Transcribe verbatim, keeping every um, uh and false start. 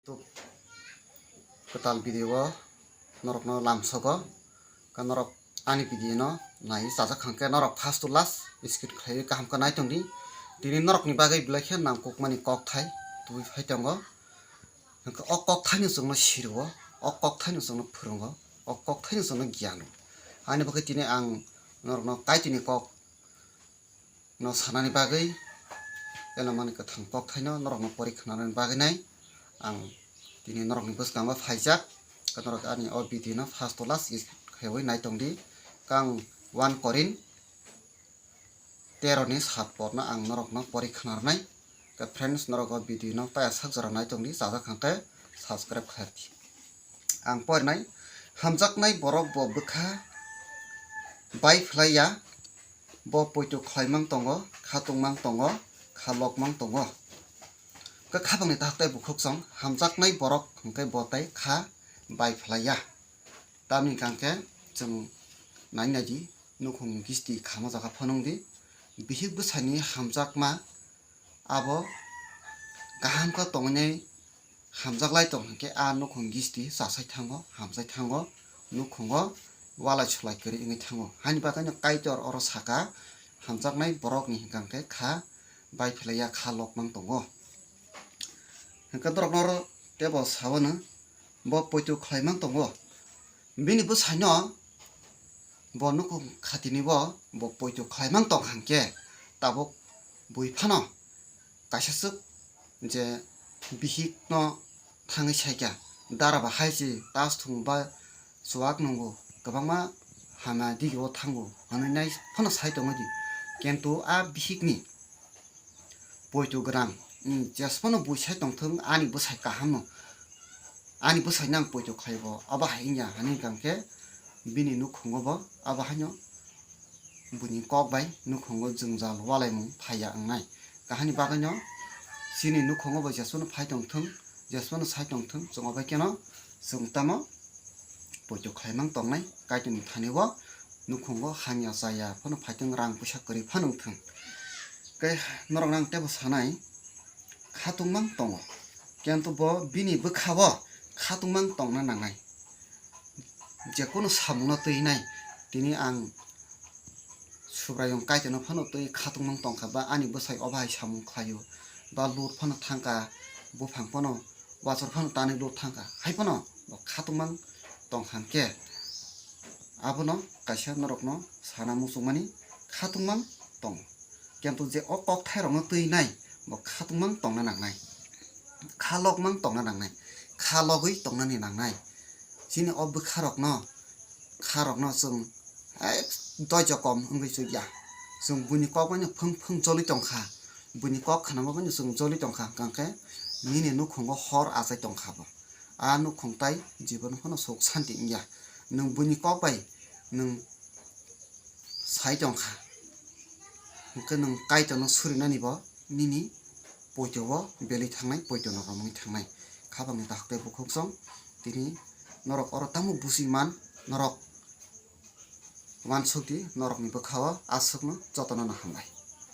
Tuk kwtal video o norokno lamsogo, ka norok ani video no nai chajak hwnkhe norok first to last skip khlaiwi kaham khe nai tongdi. Tini norokni bagwi belai khe nangkukmani kokthai tubui phai tongo. Hwnkhe o kokthaino chwngno sirio, o kokthaino chwngno phwrwngo, o kokthaino chwngno giyan rwo. Ani bagwi tini ang norokno Kaitorni kok no sanani bagwi, elo mani kwthang kokthaino norokno pori khwnanani bagwi nai ang tini norokni bwskango phaijak. Norok ani o video no first to last is khaiwi nai tongdi. Kang one Korin tero ni sat porno ang norokno pori khwnarnai. Ka friends, norok o video no paya sak jora nai tongdi, chajak hwnkhe subscribe khairdi. Ang porinai, hamjaknai borok bo bwkha bai phlai ya, bo poito khlaimang tongo, kha tungmang tongo, kha lokmang tongo. Kha khapangni tahok tei bukhuk song, hamjaknai borok hwnkhe bo tei kha bai phlai ya. Tamni hwnkhe chwng nai naidi, nukhung gisti khama jaga phonong di, bihik bwsani hamjakma abo kaham khe tongnai hamjak lai tong hwnkhe a nukhung gisti chasai thango, hamjai thango, nukhungo walai sulai kwrwi wngwi thango. Haini bagwino Kaitor oro saka, hamjaknai borokni hwnkhe kha bai phlai ya, kha lokmang tongo. Hwnkhe norokno oro tebo sawano bo poito khlaimang tongo. Bini bwsaino bo nukhung khatini bo, bo poito khlaimang tong hwnkhe tabuk bui phano kaisa swk je bihikno thangwi saikha, dara ba hai se tas thung ba chuak nungo, kwbangma hamya digio thango hwnwi nai phano sai tongwi di. Kintu a bihikni poito gwnang, mm, jesphano bui sai tongthung, ani bwsai kahamno, ani bwsaino ang poito khlaibo, abo hai wngya hwnwi hwnkhe bini nukhungo bo abo haino buini kok bai nukhungo jwngjal walaimung phaiya wngnai. Kahani bagwino chini nukhungo bo jesphano phai tongthung, jesphano sai tongthung, chwng bai kheno chwng tamo poito khlaimang tongnai, Kaitorni thani o nukhungo hamya chaya phano phaitong, rang puisa kwrwi phano wngthung. Khe norokno ang teibo sanai, khatungmang tongo, kintu bo bini bwkha o khatungmang tongna nangnai. Jekunu samungno twi nai, tini ang Subraiyung Kaitorno phano twi khatungmang tongkha, ba ani bwsai obo hai samung khlaio, ba lut phano thangkha, buphang phano, wachor phano tanwi lut thangkha, hai phano bo khatungmang tongkha hwnkhe, abono kaisa norokno sana muchungmani khatungmang tongo. Kintu je o kokthairokno twi nai, bo khatungmang tongna nangnai, kha lokmang tongna nangnai, kha logwi tongnani nangnai. Chini o bwkharokno, kharokno chwng, eh, doijo kom wngwi chukya. Chwng buini kok baino phung phung joli tongkha. Buini kok khnama baino chwng joli tongkha, hwnkhe nini nukhungo hor achai tongkha bo. A nukhung tai jibon phano suk santi wngya. Nwng buini kok bai nwng sai tongkha, hwnkhe nwng Kaitorno surinani bo nini poito o belwi thangnai, poito no romwi thangnai. Khapangni tahok tei bukhuk song, tini norok oro tamo busi man, norok uansuk di, norokni bwkha o aswkno jotono no hambai.